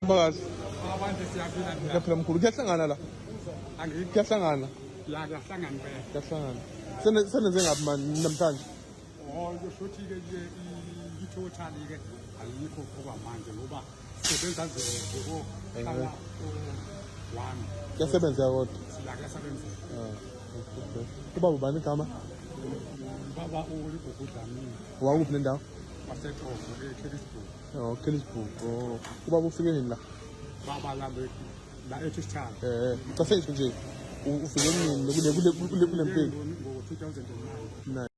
Mphakathi. Abantu siyaphila njani? Kuyaphila mkhulu. Kuyahlangana la. Angithi Kuyahlangana. la kuyahlangana impela. Kuyahlangana. Senenze ngaphi manje namhlanje? Oh, kusho ukuthi-ke nje i-total-ke ayikho okwamanje ngoba sisebenza nje ngokuqala u-one. Kuyasebenzeka kodwa. La kuyasebenzeka. Ah, okay. Ubaba ubani igama? Baba uLigugu Dlamini Wakuphi nendawo? waseXhosa eKellisburg. Oh, Kellisburg. Oh. Ubaba ufike nini la? Baba la la eThishana. Cha sengisho nje ufike nini kule mpilo? Ngo-2009. Na.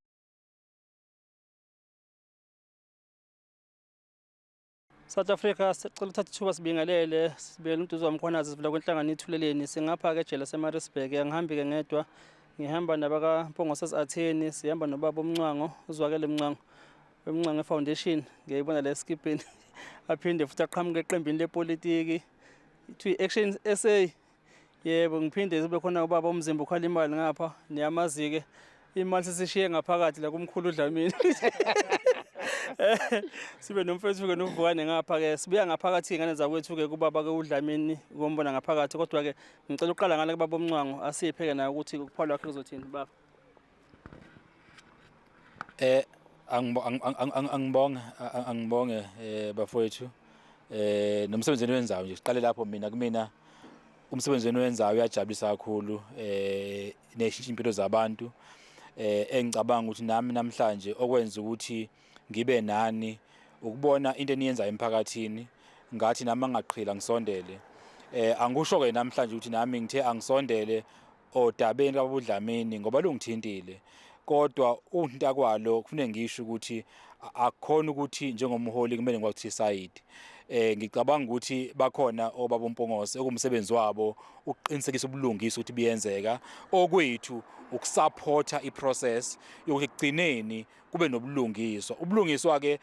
South Africa, sicela ukuthatha ithuba sibingelele, sibingelele uMduduzi waMkhwanazi, sivula kwenhlangano iThuleleni. Singapha-ke ejele laseMaritzburg. Angihambi-ke ngedwa, ngihamba nabakaMpungose Atheni, sihamba nobaba uMncwango, uZwakele Mncwango weMncwango Foundation, ngiyayibona la esikipeni, aphinde futhi aqhamuke eqembini lepolitiki ithiwa i-Action SA. Yebo, ngiphinde kube khona ubaba uMzimba ukhala imali ngapha, niyamazi-ke imali sesishiye ngaphakathi la kumkhulu uDlamini. Sibe nomfethu-ke noVukane ngapha-ke, sibuya ngaphakathi iy'ngane zakwethu-ke kubaba-ke uDlamini kombona ngaphakathi. Kodwa-ke ngicela ukuqala ngale kubaba uMncwango, asiphe-ke naye ukuthi ukuphala kwakhe kuzothini baba. Angibonge bafowethu nomsebenzi eniwenzayo nje. Siqale lapho, mina kumina umsebenzi eniwenzayo uyajabulisa kakhulu, neshintsha impilo zabantu. Engicabanga ukuthi nami namhlanje okwenza ukuthi ngibe nani ukubona into eniyenzayo emphakathini, ngathi nami angaqhila ngisondele. Angikusho ke namhlanje ukuthi nami ngithe angisondele odabeni kaBaba ngoba lungithintile, kodwa ukunta kwalo kufanele ngisho ukuthi akukhona ukuthi njengomholi kumele ngikwazi isayidi. Ngicabanga ukuthi bakhona obaba uMpungose okumsebenzi wabo ukuqinisekisa ubulungiswa ukuthi biyenzeka. Okwethu ukusupporta iprocess yokuthi ekugcineni kube nobulungiswa. Ubulungiswa ke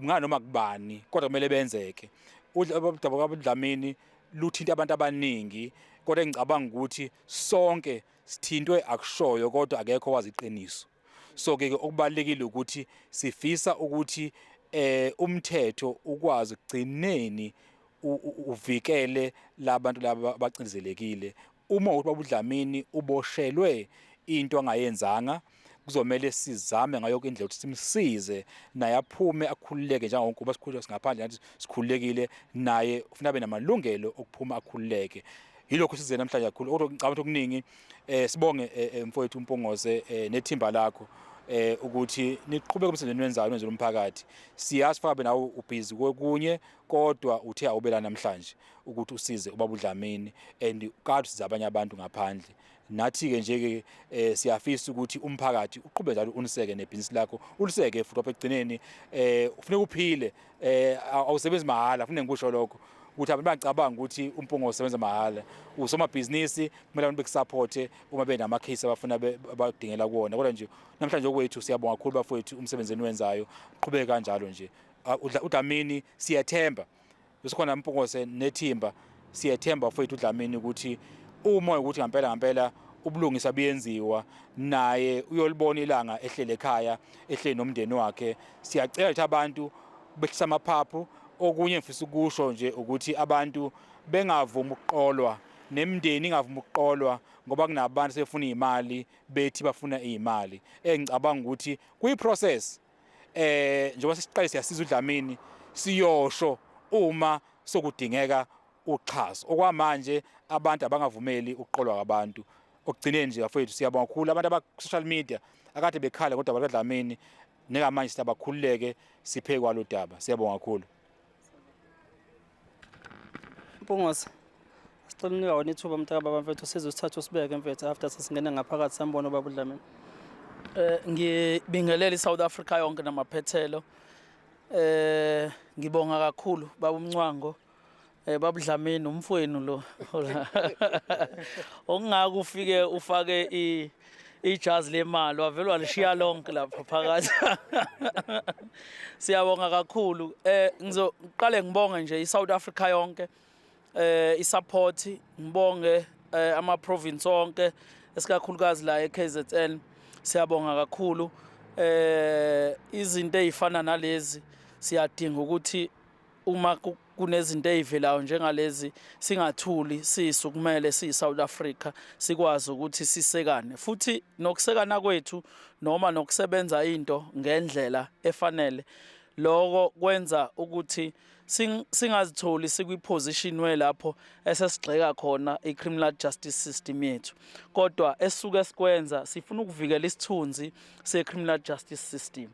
nganoma kubani, kodwa kumele benzeke. Udaba kaDlamini luthinta abantu abaningi, kodwa engicabanga ukuthi sonke sithintwe akushoyo, kodwa akekho wazi iqiniso. So ke okubalekile ukuthi sifisa ukuthi umthetho ukwazi kugcineni uvikele labantu laba abacindezelekile. Uma ukuthi baba uDlamini uboshelwe into angayenzanga, kuzomele sizame ngayo yonke indlela ukuthi simsize naye aphume akhululeke njengoba sikhululeke singaphandle, nathi sikhululekile, naye ufuna abe namalungelo okuphuma akhululeke. Yilokho size namhlanje kakhulu, kodwa ngicabanga ukuthi okuningi sibonge mfowethu uMpungose nethimba lakho ukuthi niqhubeke umsebenzi wenzayo nenzela umphakathi. Siyazi fabe nawe ubhizi kokunye, kodwa uthe awubela namhlanje ukuthi usize ubaba uDlamini and kade usiza abanye abantu ngaphandle. Nathi-ke nje-ke siyafisa ukuthi umphakathi uqhubeke njalo uniseke nebhizinisi lakho uliseke futhi apha ekugcineni ufuneka uphile. Awusebenzi mahhala, kufuneka ngikusho lokho ukuthi abantu bangacabanga ukuthi uMpungo usebenza mahhala. Usomabhizinisi, kumele abantu bekusupporte uma benama-case abafuna abadingela kuwona. Kodwa nje namhlanje okwethu siyabonga kakhulu bafowethu umsebenzi eniwenzayo, qhubeke kanjalo nje. UDlamini siyathemba besikhona Mpungose nethimba, siyethemba bafowethu uDlamini ukuthi uma ukuthi ngampela ngampela ubulungisa buyenziwa, naye uyolibona ilanga ehlele ekhaya, ehleli nomndeni wakhe. Siyacela ukuthi abantu behlisa amaphaphu. Okunye ngifisa ukusho nje ukuthi abantu bengavumi ukuqolwa, nemindeni ingavumi ukuqolwa ngoba kunabantu sebefuna imali, bethi bafuna imali. Engicabanga ukuthi kuyi-process njengoba sesiqale siyasiza uDlamini, siyosho uma sokudingeka uxhaso. Okwamanje abantu abangavumeli ukuqolwa kwabantu. Okugcineni nje bafowethu, siyabonga kakhulu abantu aba social media akade bekhala kodwa bakaDlamini, njengamanje siyabakhululeke siphe kwalo daba. Siyabonga kakhulu. Mpungose, sicela unika wona ithuba mntaka baba mfethu, size usithathe usibeke mfethu after sesingene ngaphakathi sambona ubaba uDlamini. Ngibingelela iSouth Africa yonke namaphethelo. Ngibonga kakhulu baba uMncwango. Baba uDlamini umfowenu lo. Okungaka ufike ufake ijazi lemali wavele walishiya lonke lapha phakathi. Siyabonga kakhulu. Ngizoqale ngibonge nje iSouth Africa yonke isupport, ngibonge ama province onke, esikakhulukazi la eKZN. Siyabonga kakhulu. Izinto ezifana nalezi siyadinga ukuthi uma Kunezinto ey'velayo njengalezi, singathuli, siyisukumele siyi-South Africa, sikwazi ukuthi sisekane, futhi nokusekana kwethu noma nokusebenza into ngendlela efanele, lokho kwenza ukuthi singazitholi sikwi-position welapho esesigxeka khona i-criminal justice system yethu, kodwa esisuke sikwenza sifuna ukuvikela isithunzi se-criminal justice system,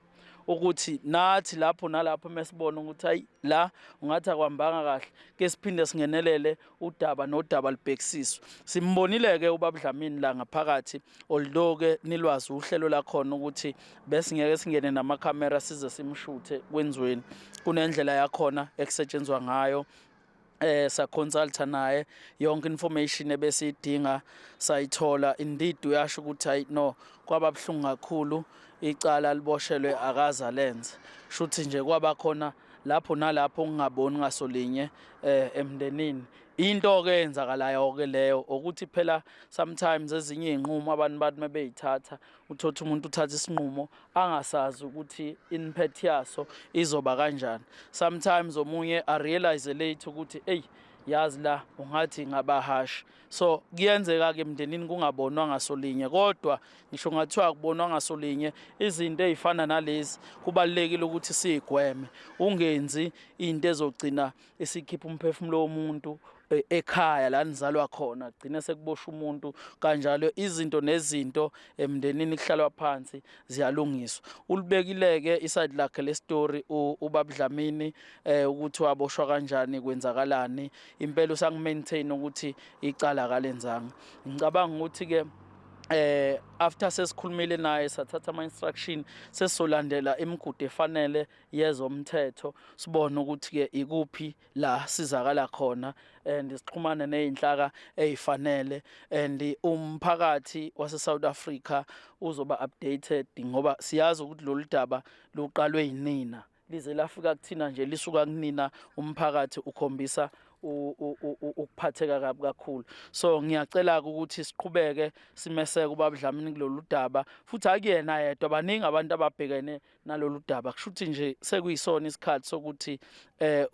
ukuthi nathi lapho nalapho mesibona ukuthi hayi, la ungathi akwambanga kahle, ke siphinde singenelele, udaba nodaba libhekisiswe. Simbonile-ke ubaba Dlamini la ngaphakathi, although-ke nilwazi uhlelo lakhona ukuthi besingeke singene namakhamera size simshuthe kwenzweni, kunendlela yakhona ekusetshenzwa ngayo. Sa-consulta naye, yonke information ebesiyidinga sayithola. Indeed uyasho ukuthi hayi no, kwaba buhlungu kakhulu, icala liboshelwe akaza lenze, shuthi nje kwaba khona lapho nalapho ungaboni ngasolinye emndenini. Into ke eyenzakalayo ke leyo ukuthi phela sometimes ezinye izinqumo abantu bathi mebeyithatha, uthothi umuntu uthatha isinqumo angasazi ukuthi impact yaso izoba kanjani. Sometimes omunye a realize late ukuthi ey, yazi la ungathi ngaba harsh. So kuyenzeka ke emndenini kungabonwa ngasolinye, kodwa ngisho ngathiwa kubonwa ngasolinye, izinto ezifana nalezi kubalekile ukuthi sigweme, ungenzi into ezogcina isikhipha umphefumulo womuntu ekhaya la nizalwa khona, gcine sekuboshwa umuntu kanjalo. Izinto nezinto emndenini kuhlalwa phansi, ziyalungiswa. Ulibekileke i-side lakhe le story ubaba Dlamini, ukuthi waboshwa kanjani, kwenzakalani. Impela usangi-maintain ukuthi icala kalenzanga. Ngicabanga ukuthi ke after sesikhulumile naye, sathatha ama instruction, sesizolandela imigudu efanele yezomthetho, sibone ukuthi ke ikuphi la sizakala khona and sixhumane nezinhlaka ezifanele, and umphakathi wase South Africa uzoba updated, ngoba siyazi ukuthi lolu daba luqalwe yinina, lize lafika kuthina nje lisuka kunina. Umphakathi ukhombisa ukuphatheka kabi kakhulu, so ngiyacela ukuthi siqhubeke simeseke ubaba Dlamini kulolu daba, futhi akuyena yedwa, baningi abantu ababhekene nalolu daba. Kusho ukuthi nje sekuyisona isikhathi sokuthi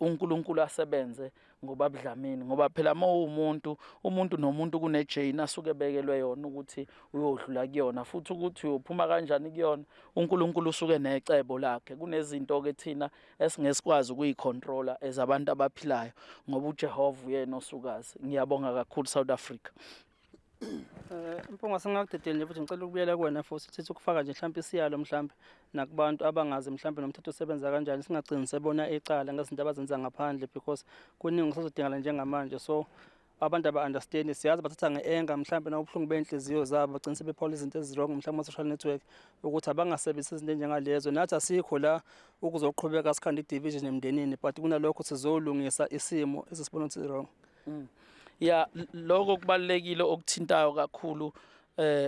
uNkulunkulu asebenze ngobaba Dlamini, ngoba phela uma uwumuntu, umuntu nomuntu kune-journey asuke ebekelwe yona ukuthi uyodlula kuyona, futhi ukuthi uyophuma kanjani kuyona, uNkulunkulu usuke necebo lakhe. Kunezinto-ke thina esingesikwazi ukuyicontrola as abantu abaphilayo, ngoba uJehova uyena osukazi. Ngiyabonga kakhulu, South Africa. Mpunga, singakudedeli nje, futhi ngicela ukubuyela kuwena futhi, sithi ukufaka nje mhlawumbe isiyalo mhlawumbe nakubantu abangazi mhlawumbe nomthetho usebenza kanjani, singagcini sebona icala ngezinto abazenza ngaphandle, because kuningi kusazodingakala njengamanje. So abantu aba-understand, siyazi bathatha nge-anger mhlawumbe nawubuhlungu bey'nhliziyo zabo, bagcine sebephawula izinto ezi-wrong mhlawumbe kuma-social network, ukuthi abangasebenzisi izinto enjengalezo. Nathi asikho la ukuzoqhubeka sikhanda i-division emndenini, but kunalokho sizolungisa isimo esisibona ukuthi wrong. Ya, lokho kubalekile okuthintayo kakhulu,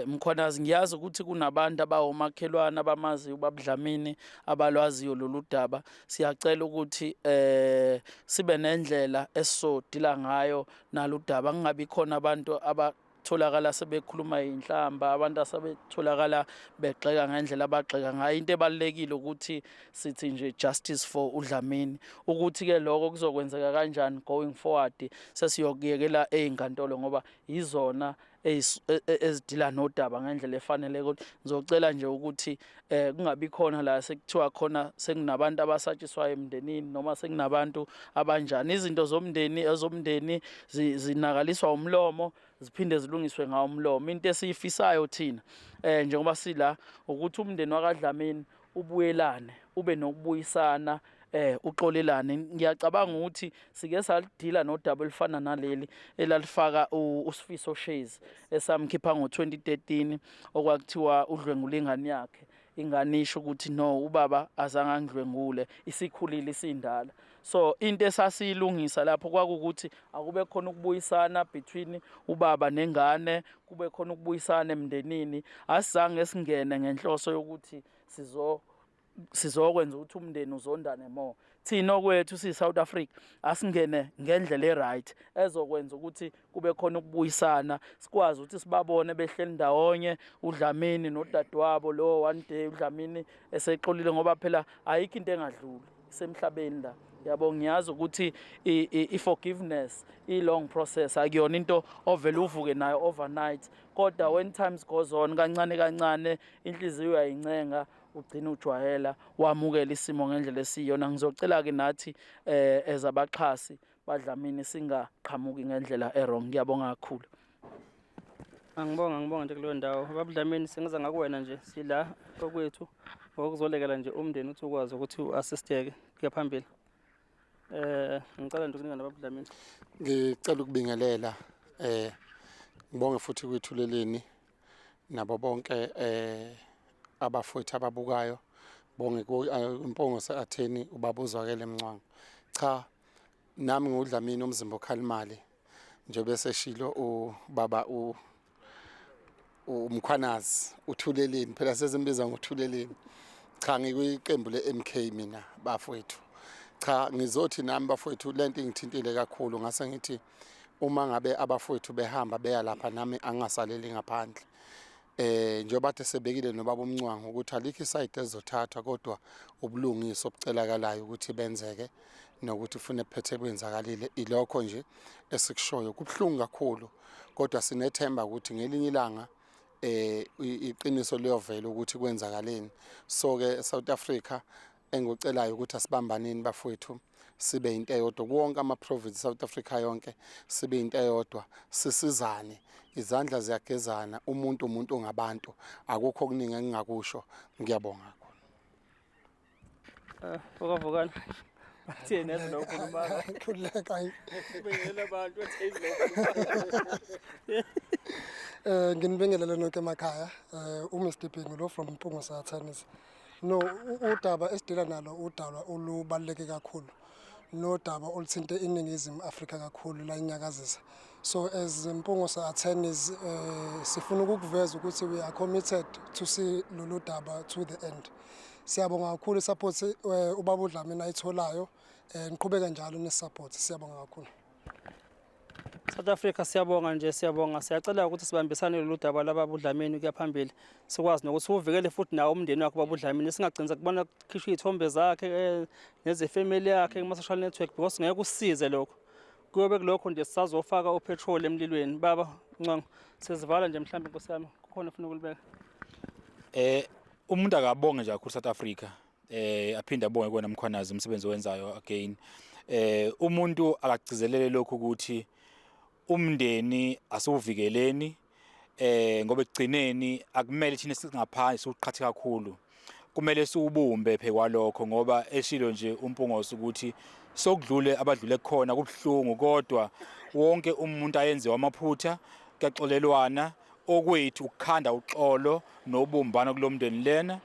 Mkhwanazi. Ngiyazi ukuthi kunabantu abawomakhelwane abamaziyo ubaba Dlamini, abalwaziyo lolu daba. Siyacela ukuthi sibe nendlela esizodila ngayo naludaba, kungabi khona abantu abatholakala sebekhuluma inhlamba, abantu asebetholakala begxeka ngendlela abagxeka ngayo. Into ebalekile ukuthi sithi nje justice for uDlamini. Ukuthi ke lokho kuzokwenzeka kanjani going forward, sesiyokuyekela ezinkantolo, ngoba yizona ezidila nodaba ngendlela efanele. Kodwa ngizocela nje ukuthi kungabi khona la sekuthiwa khona sekunabantu abasatshiswayo emndenini noma sekunabantu abanjani. Izinto zomndeni, ezomndeni zinakaliswa umlomo, ziphinde zilungiswe ngawo umlomo. Into esiyifisayo thina njengoba sila ukuthi umndeni wakaDlamini ubuyelane, ube nokubuyisana, uxolelane. Ngiyacabanga ukuthi sike salidila nodaba olufana naleli elalifaka uSifiso Shezi, esamkhipha ngo-2013, okwakuthiwa udlwengula ingane yakhe, ingane isho ukuthi no, ubaba azange angidlwengule, isikhulile, isindala. So into esasiyilungisa lapho kwakukuthi akube khona ukubuyisana between ubaba nengane, kube khona ukubuyisana emndenini. Asizange singene ngenhloso yokuthi sizokwenza ukuthi umndeni uzondane more. Thina okwethu siyi-South Africa, asingene ngendlela e-right ezokwenza ukuthi kube khona ukubuyisana, sikwazi ukuthi sibabone behleli ndawonye uDlamini nodadewabo lo, one day uDlamini esexolile, ngoba phela ayikho into engadluli isemhlabeni la. Yabo, ngiyazi ukuthi i-forgiveness i-long process, akuyona into ovele uvuke nayo overnight, kodwa when times goes on, kancane kancane inhliziyo uyayincenga, ugcina ujwayela, wamukela isimo ngendlela esiyona. Ngizocela-ke nathi as abaxhasi baDlamini singaqhamuki ngendlela e-wrong. Ngiyabonga kakhulu. Angibonga, ngibonga nje kuleyo ndawo. BabDlamini, sengiza ngakuwena nje, sila okwethu ngokuzolekela nje umndeni ukuthi ukwazi ukuthi u-assisteke kuya phambili. Ngicela nje ukunika nababuDlamini. Ngicela ukubingelela, ngibonge futhi kwithuleleni nabo bonke abafowethu ababukayo, bonge ku Mpungose attorney ubaba uZwakele Mncwango. Cha, nami nguDlamini umzimba okhalimali, njengoba seshilo ubaba uMkhwanazi, uthuleleni phela sesimbiza ngothuleleni. Cha, ngikwiqembu le-MK mina bafowethu. Cha, ngizothi nami bafowethu lento ingithintile kakhulu, ngase ngithi uma ngabe abafowethu behamba beya lapha nami angingasaleli ngaphandle. Njengoba kade sebekile nobaba uMncwango ukuthi alikho i-side ezothathwa, kodwa ubulungiswa obucelakalayo ukuthi benzeke nokuthi ufune phethe kwenzakalile, ilokho nje esikushoyo. Kubuhlungu kakhulu, kodwa sinethemba ukuthi ngelinye ilanga iqiniso liyovela ukuthi kwenzakaleni. So ke South Africa, engikucelayo ukuthi asibambaneni bafowethu, sibe into eyodwa kuwonke ama-province South Africa yonke, sibe into eyodwa, sisizane, izandla ziyagezana, umuntu umuntu ngabantu. Akukho okuningi engingakusho, ngiyabonga kakhulu. Vukavukani. Bathini yazi lo khuluma? Khululeka, hayi. Bengela abantu bathi lo khuluma. Nginibingelele nonke emakhaya. uMr Bhengu lo from Mpungose Attorneys. No, udaba esidila nalo udaba olubaluleke kakhulu. Nodaba oluthinte iNingizimu Afrika kakhulu la inyakazisa. So as Mpungose Attorneys sifuna ukukuveza ukuthi we are committed to see lolu daba to the end. Siyabonga kakhulu support ubaba uDlamini ayitholayo. Niqhubeke njalo ne support. Siyabonga kakhulu. South Africa, siyabonga nje, siyabonga. Siyacela ukuthi sibambisane lolu daba lababuDlamini kuya phambili, sikwazi nokuthi uvikele futhi nawo umndeni wakhe babuDlamini, singagcini sekubona kukhishwa iy'thombe zakhe nezefamily yakhe kuma-social network, because ngeke kusize lokho, kuyobe kulokho nje sisazofaka upetrol emlilweni. Baba Ncwango, sizivala nje, mhlawumbe nkosi yami kukhona ofuna ukulibeka? Umuntu akabonge nje kakhulu South Africa, aphinde abonge kuwena Mkhwanazi umsebenzi owenzayo again. Umuntu akagcizelele lokhu ukuthi umndeni asiwuvikeleni, ngoba ekugcineni akumele thina singaphandle siwuqhathe kakhulu, kumele siwubumbe phekwalokho, ngoba eshilo nje uMpungose ukuthi sokudlule abadlule khona kubhlungu, kodwa wonke umuntu ayenziwa amaphutha, kuyaxolelwana. Okwethu ukukhanda uxolo nobumbano kulomndeni lena,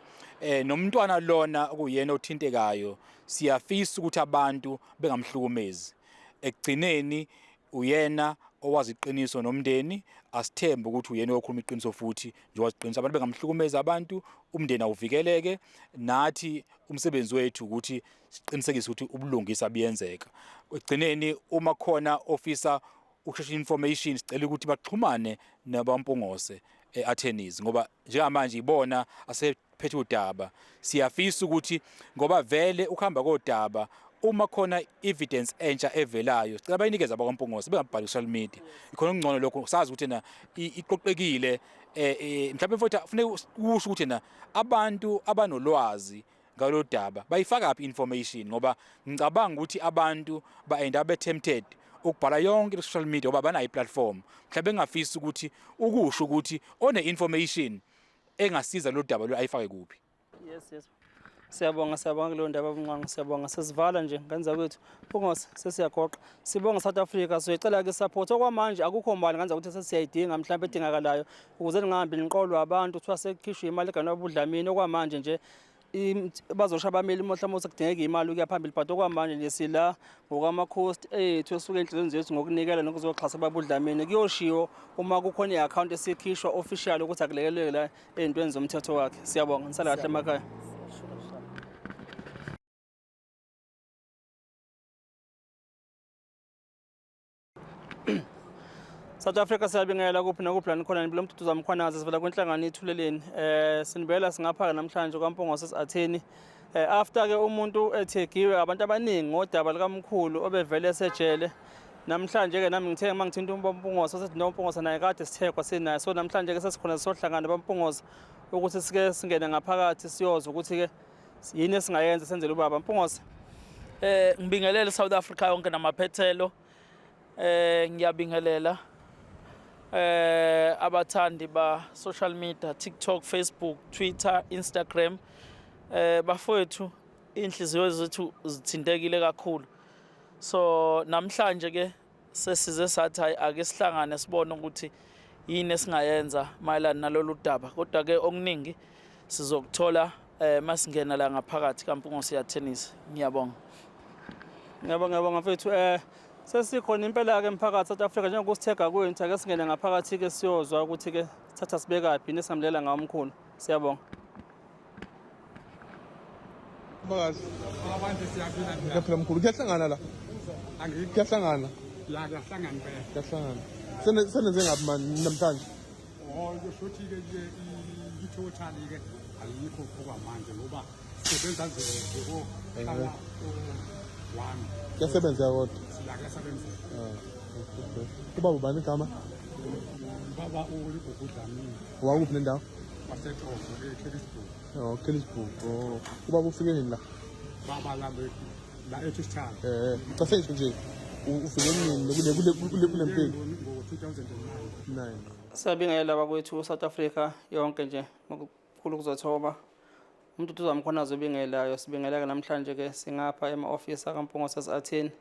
nomntwana lona okuyena othintekayo, siyafisa ukuthi abantu bengamhlukumezi. Ekugcineni uyena owazi iqiniso nomndeni, asithembe ukuthi uyena okhuluma iqiniso futhi nje wazi iqiniso. Abantu bengamhlukumezi abantu, umndeni awuvikeleke. Nathi umsebenzi wethu ukuthi siqinisekise ukuthi ubulungisa buyenzeka. Ekugcineni uma khona ofisa ukushesha information, sicela ukuthi baxhumane nabaMpungose attorneys, ngoba njengamanje ibona asephethe udaba. Siyafisa ukuthi ngoba vele ukuhamba kodaba, uma khona evidence entsha evelayo, sicela bayinikeze abakwaMpungose, bengabhali social media. Ikhona okungcono lokho, sazi ukuthi na iqoqekile. Mhlawumbe futhi kufuneka usho ukuthi na abantu abanolwazi ngalolu daba bayifaka phi information, ngoba ngicabanga ukuthi abantu ba-end up tempted ukubhala yonke ku-social media ngoba banayo i-platform. Mhlawumbe engafisa ukuthi ukusho ukuthi one-information engasiza lolu daba lo ayifake kuphi. Yes, siyabonga, siyabonga kuleyo ndaba bunqango, siyabonga. Sesivala nje ngenza kwethu Mpungose, sesiyagoqa. Sibonga South Africa, siyoyicela-ke support. Okwamanje akukho mali ngenza ukuthi sesiyayidinga mhlawumbe edingakalayo ukuze ningahambi niqolwe abantu kuthiwa sekukhishwe imali eganwa buDlamini. Okwamanje nje bazosho abameli mhlawumbe sekudingeka imali ukuya phambili, but okwamanje nje sila ngokwama-cost ethu esuke ey'nhliziyweni zethu ngokunikela nokuzoxhasa babuDlamini. Kuyoshiwo uma kukhona i-akhawunti esikhishwa official ukuthi akulekeleke la ey'ntweni zomthetho wakhe. Siyabonga, nisale kahle emakhaya. South Africa, siyabingelela kuphi nakuphi la nikhona. Nibila umduduzo Mkhwanazi, sivela kwinhlangano Ithuleleni. Sinibela singapha namhlanje kwaMpungose attorney. After ke umuntu ethegiwe abantu abaningi ngodaba lukamkhulu obevele esejele. Namhlanje ke nami ngithe uma ngithinta uMpungose wasethi no Mpungose naye kade sithekwa sinaye. So namhlanje ke sesikhona sizohlangana baMpungose ukuthi sike singene ngaphakathi siyozwa ukuthi ke yini esingayenza senzele ubaba Mpungose. Ngibingelele South Africa yonke namaphethelo. Ngiyabingelela abathandi ba social media, TikTok, Facebook, Twitter, Instagram. Bafowethu, inhliziyo zethu zithintekile kakhulu. So namhlanje ke sesize sathi hayi, ake sihlangane sibone ukuthi yini esingayenza mayelana nalolu daba. Kodwa ke okuningi sizokuthola masingena la ngaphakathi kaMpungose Attorneys. Ngiyabonga. Ngiyabonga, ngiyabonga mfethu. Sesikhona impela ke emphakathi South Africa njengokusithega kwethu, ake singene ngaphakathi ke siyozwa ukuthi ke sithatha sibekaphi nesamlela ngawo omkhulu. Siyabonga. Mphakathi. Abantu siyaphila. Kuyaphila mkhulu. Kuyahlangana la. Angithi Kuyahlangana. la kuyahlangana impela. Kuyahlangana. Senenze ngaphi manje namhlanje? Oh, kusho ukuthi ke ke i-total ke ayikho okwamanje ngoba sisebenza nje ngokuhlala one. Kuyasebenza kodwa. La kuyasebenzeka. Ah, okay. Ubaba ubani igama? Baba uLigugu Dlamini. Wakuphi nendawo? WaseXhosa eKelly'sburg. Oh, Kelly'sburg. Oh. Ubaba ufike nini la? Baba la la eTishana. Cha, sengisho nje ufike nini kule mpilo? Ngo-2009. 9. Siyabingelela bakwethu South Africa yonke nje ngokukhulu ukuzothoba. Umuntu uzamkhona obingelayo, sibingeleke namhlanje ke singapha ema-office akaMpungose Attorney.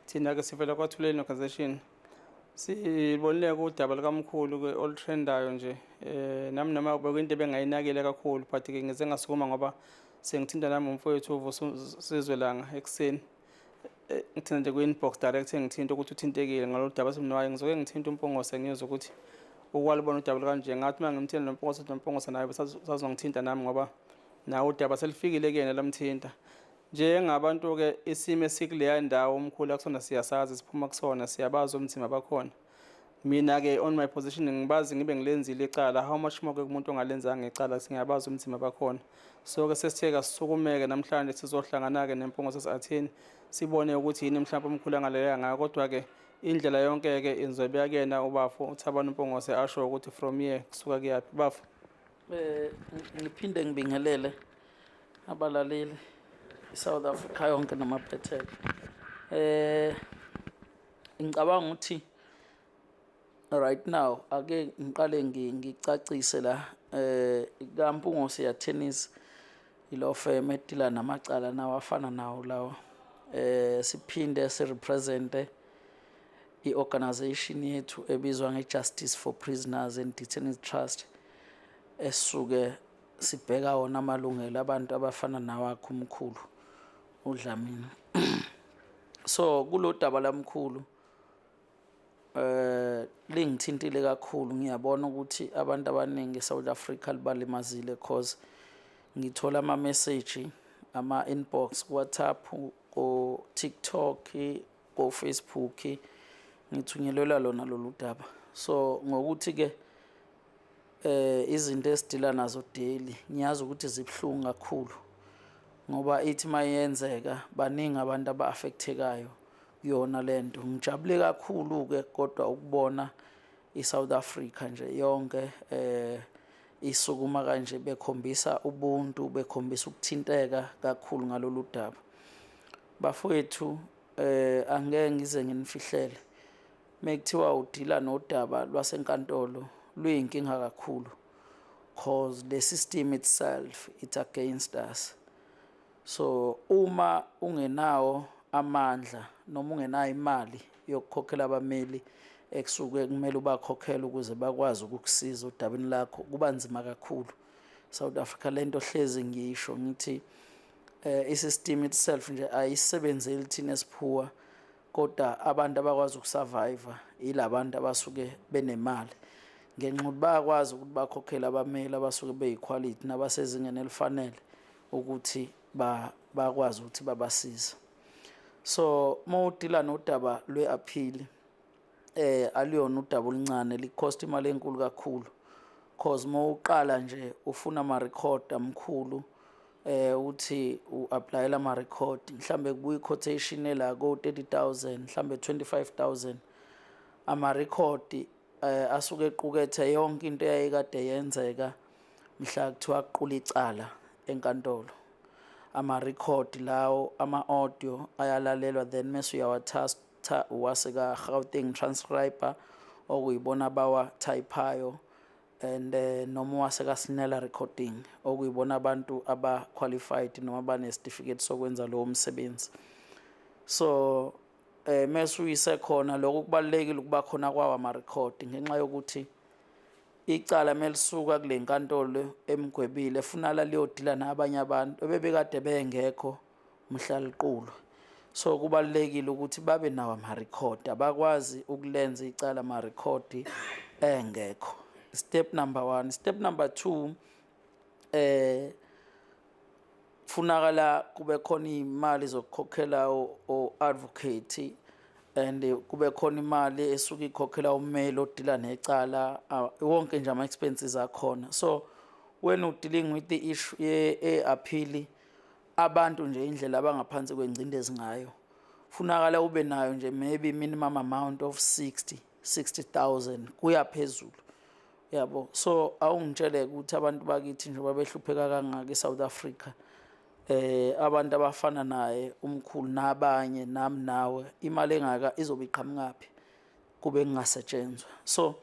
Thina ke sivela kwaThuleleni Organization. Sibonile udaba lukamkhulu ke olutrendayo nje. Nami noma bekuyinto ebengayinakile kakhulu, but ke ngize ngasukuma ngoba sengithinta nami umfowethu uVusizwe Langa ekuseni. Ngithinta nje kwi-inbox direct, engithinta ukuthi uthintekile ngalolu daba semnwayo. Ngizoke ngithinta uMpungose ngiyezwa ukuthi ukwalubona udaba kanje. Ngathi uma ngimthinta noMpungose, noMpungose naye usazongithinta nami ngoba nawe udaba selifikile kuyena lamthinta. Njengabantu-ke isimo esikuleya ndawo omkhulu akusona siyasazi, siphuma kusona, siyabazi umzimba bakhona. Mina-ke on my position ngibazi ngibe ngilenzile icala, how much more-ke kumuntu ongalenzanga icala, singabazi umzimba bakhona. So-ke sesithe kasisukumeke namhlanje sizohlangana-ke neMpungose Attorney, sibone ukuthi yini mhlawumbe omkhulu angaleleka ngayo. Kodwa-ke indlela yonke-ke inzobe kuyena ubafo uThabani Mpungose asho ukuthi from here kusuka kuyaphi bafo. Ngiphinde ngibingelele abalaleli, iSouth Africa yonke namaphethelo. Ngicabanga ukuthi right now ake ngiqale ngicacise la kaMpungose Attorneys, ilo firm edila namacala nawo afana nawo lawa. Siphinde sirepresente i-organization yethu ebizwa nge-Justice for Prisoners and Detainees Trust, esuke sibheka wona amalungelo abantu abafana nawakho umkhulu uDlamini. So kulo daba lamkhulu lingithintile kakhulu. Ngiyabona ukuthi abantu abaningi eSouth Africa libalimazile, cause ngithola ama message, ama inbox ku WhatsApp, ko TikTok, ko Facebook, ngithunyelelwa lona lolu daba. So ngokuthi ke izinto esidila nazo daily, ngiyazi ukuthi zibhlungu kakhulu ngoba ithi mayenzeka baningi abantu aba-affectekayo kuyona lento. Ngijabule kakhulu ke kodwa ukubona iSouth Africa nje yonke isukuma kanje, bekhombisa ubuntu, bekhombisa ukuthinteka kakhulu ngalolu daba. Bafowethu, angeke ngize nginifihlele, mekuthiwa udila nodaba lwasenkantolo luyinkinga kakhulu, cause the system itself, it's against us. So uma ungenawo amandla noma ungenayo imali yokukhokhela abameli ekusuke kumele ubakhokhele ukuze bakwazi ukukusiza odabeni lakho, kuba nzima kakhulu. South Africa, lento hlezi ngisho ngithi i-system itself nje ayisebenzeli thina esiphuwa, kodwa abantu abakwazi ukusurvive yilabantu abasuke benemali, ngenxa ukuthi bayakwazi ukuthi bakhokhele abameli abasuke beyiquality nabasezingeni elifanele ukuthi bakwazi ukuthi babasize. So mawudila nodaba lwe-appeal, aluyona udaba oluncane, licost imali enkulu kakhulu, cause mawuqala nje ufuna ama record amkhulu. Uthi u-applyela ama-record, mhlambe kubuya i-quotation ela ko 30,000, mhlambe 25,000. Ama-record asuke equkethe yonke into eyayikade yenzeka mhla kuthiwa kuqula icala enkantolo. Ama-record lawo, ama-audio ayalalelwa, then mese uyawathatha uwase ka-Gauteng transcriber, okuyibona abawathayiphayo, and noma wasekasinela recording, okuyibona abantu aba-qualified noma bane-certificate sokwenza lowo msebenzi. So mese uyise khona. Lokho kubalulekile ukuba khona kwawo ama-record, ngenxa yokuthi icala melisuka kule nkantolo emgwebile funala liyodila nabanye abantu ebebekade bengekho mhla liqulwa. So kubalulekile ukuthi babe nawo ama-record. Abakwazi ukulenza icala ama-record engekho. Step number one. Step number two, funakala kube khona imali zokukhokhela o-advocate and kube khona imali esuke ikhokhela ummeli odila necala, wonke nje ama-expenses akhona. So when you dealing with the issue ye-appeal, abantu nje indlela abangaphansi kwengcindezi ngayo, funakala ube nayo nje maybe minimum amount of 60 60,000 kuya phezulu, yabo. So awungitshele ukuthi abantu bakithi njengoba behlupheka kangaka eSouth Africa, abantu abafana naye umkhulu nabanye, nami nawe, imali engaka izobe iqhamukaphi kube kungasetshenzwa? So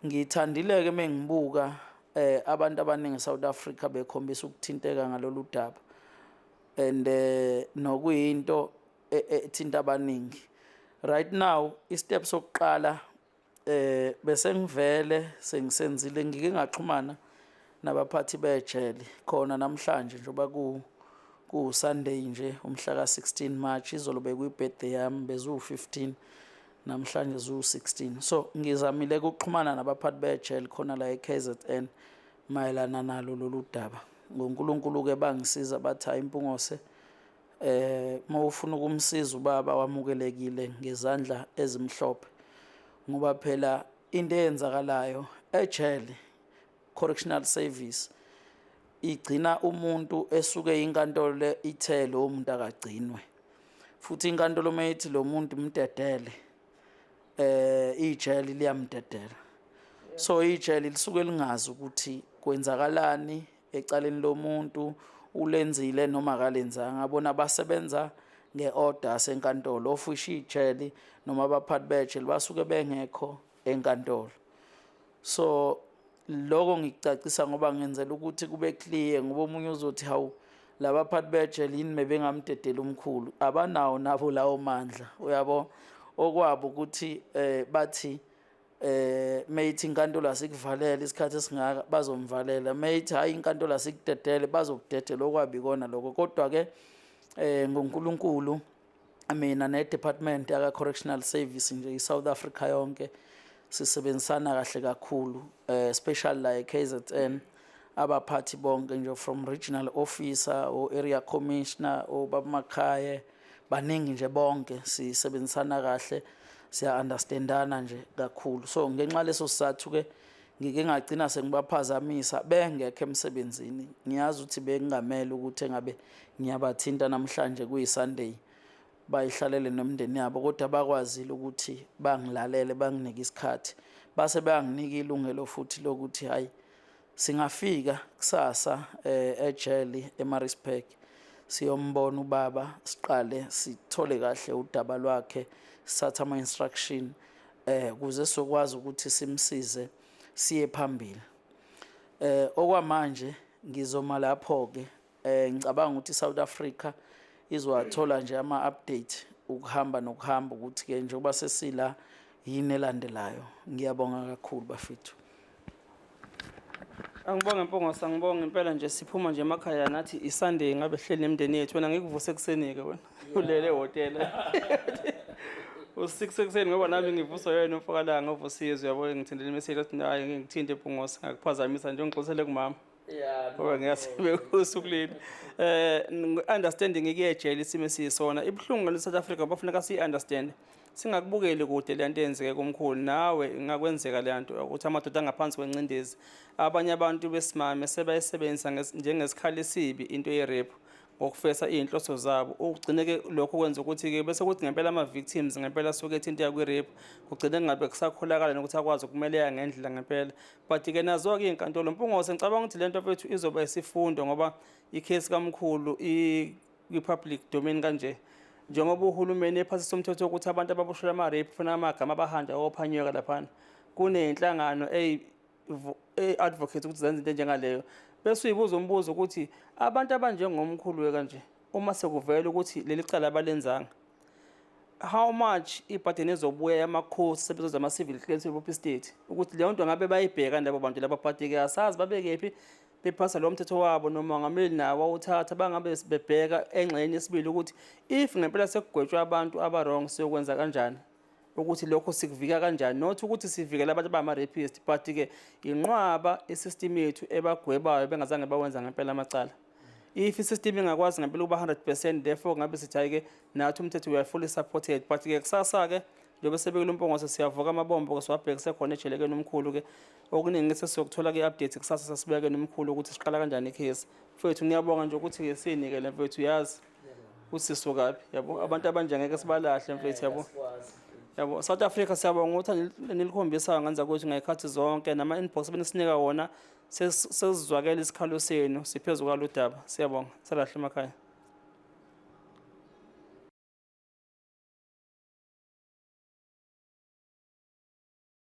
ngithandile ke mengibuka abantu abaningi eSouth Africa bekhombisa ukuthinteka ngalolu daba, and nokuyinto ethinta abaningi right now. I-step sokuqala bese ngivele sengisenzile, ngike ngaxhumana nabaphathi bejele khona namhlanje, njengoba ku Sunday nje, umhla ka 16 March. Izolo bekuyi birthday yami, bezu 15, namhlanje zu 16. So ngizamile ukuxhumana nabaphathi bejele khona la eKZN mayelana nalo lolu daba. NgoNkulunkulu ke bangisiza, bathi, "Hayi Mpungose, mawufuna ukumsiza ubaba, wamukelekile ngezandla ezimhlophe," ngoba phela into eyenzakalayo ejele, correctional service igcina umuntu esuke inkantolo le ithe lo muntu akagcinwe, futhi inkantolo mayithi lo muntu mdedele, ijele liyamdedela. So ijele lisuke lingazi ukuthi kwenzakalani ecaleni lomuntu, ulenzile noma akalenzanga. Bona basebenza nge-order senkantolo, of which ijele noma abaphathi bejele basuke bengekho enkantolo. So lokho ngikucacisa ngoba ngenzela ukuthi kube clear, ngoba omunye uzothi, "Hawu, labaphathi bejele yini mebengamdedela umkhulu?" Abanawo nabo lawo mandla, uyabo. Okwabo ukuthi bathi mayithi inkantolo asikuvalele isikhathi esingaka, bazomvalela. Mayithi hayi, inkantolo asikudedele, bazokudedela. Okwabi ikona lokho. Kodwa ke ngoNkulunkulu, mina ne-department yaka correctional service nje i-South Africa yonke sisebenzisana kahle kakhulu, especially la e-KZN, abaphathi bonke nje, from regional officer o area commissioner, obabamakhaya, baningi nje, bonke sisebenzisana kahle, siya understandana nje kakhulu. So ngenxa leso sizathu ke ngike ngagcina sengibaphazamisa bengekho emsebenzini. Ngiyazi ukuthi bekungamele ukuthi engabe ngiyabathinta namhlanje kuyi-Sunday, bayihlalele nomndeni yabo, kodwa bakwazile ukuthi bangilalele, banginike isikhathi, base bayanginika ilungelo futhi lokuthi hayi, singafika kusasa ejele eMaritzburg, siyombona ubaba, siqale sithole kahle udaba lwakhe, sithathe ama instruction ukuze sizokwazi ukuthi simsize siye phambili. Okwamanje ngizoma lapho ke. Ngicabanga ukuthi iSouth Africa izowathola nje ama update ukuhamba nokuhamba, ukuthi ke njengoba sesila, yini elandelayo. Ngiyabonga kakhulu, bafethu. Angibonge Mpungose, angibonge impela nje. Siphuma nje emakhaya nathi, iSunday ngabe hleli nemindeni yethu. Wena ngikuvuse ekuseni-ke, wena ulele ehhotela u-6 ekuseni, ngoba nami ngivuswa yena umfokalanga ovusizwe, yabo. Ngithindele imessage athi, "Hayi, ngikuthinte Mpungose." Ngakuphazamisa nje, ungixolisele kumama ngoba ngiyasibe usuku leli. Understanding ikuyejele isimo esiyisona ibuhlungu ngale South Africa, bafuneka siyi-understand. Singakubukeli kude le nto eyenzeke kumkhulu, nawe ingakwenzeka le nto ukuthi amadoda angaphansi kwencindezi. Abanye abantu besimame sebayisebenzisa njengesikhali esibi into ye-rape ngokufesa iy'nhloso zabo. Ugcine-ke lokho kwenza ukuthi-ke bese kuthi ngempela ama-victims ngempela asuke ethinteka kwi-rape, kugcine kungabe kusakholakala nokuthi akwazi ukumeleka ngendlela ngempela. But-ke nazo-ke iy'nkantolo, Mpungose, ngicabanga ukuthi le nto mfethu izoba isifundo ngoba ikhesi kamkhulu kwi-public domain kanje. Njengoba uhulumeni ephasisa umthetho wokuthi abantu ababoshelwa ama-rape kufanele amagama abahanjwe ayophanyeka laphana. Kuney'nhlangano eyi-advocate ukuthi zenze into enjengaleyo. Bese uyibuza umbuzo ukuthi abantu abanjengomkhulu kanje uma sekuvela ukuthi leli cala abalenzanga, how much ibhadeni ezobuya yamakhosi sebezoza ama-civil claims bebopha i-state ukuthi leyo nto ngabe bayibheka labo bantu laba, but-ke asazi babekephi bephasa lo mthetho wabo nomongameli nawo wawuthatha, bangabe bebheka engxenye yesibili ukuthi if ngempela sekugwetshwa abantu aba-wrong siyokwenza kanjani, ukuthi lokho sikuvika kanjani, not ukuthi sivikele abantu abama-rapist, but-ke inqwaba i-system yethu ebagwebayo bengazange bawenza ngempela amacala. If i-system ingakwazi ngempela ukuba 100%, therefore ngabe sithi hhayi-ke nathi umthetho we are fully supported. But-ke kusasa-ke njengoba sebekile uMpungose, siyavuka amabombo-ke siwabhekise khona ejelekeni omkhulu-ke. Okuningi sesiyokuthola ke-update kusasa, sasibeke nomkhulu ukuthi siqala kanjani ikhesi. Mfethu, ngiyabonga nje ukuthi-ke siyinikele mfethu, uyazi ukuthi sisukaphi, yabo. Abantu abanje ngeke sibalahle mfethu, yabo. Yabo, South Africa, siyabonga ukuthi nilikhombisayo ngenza ukuthi ngey'khathi zonke nama-inbox benisinika wona, sesizwakela isikhalo senu siphezu kwalo daba. Siyabonga, salahle emakhaya.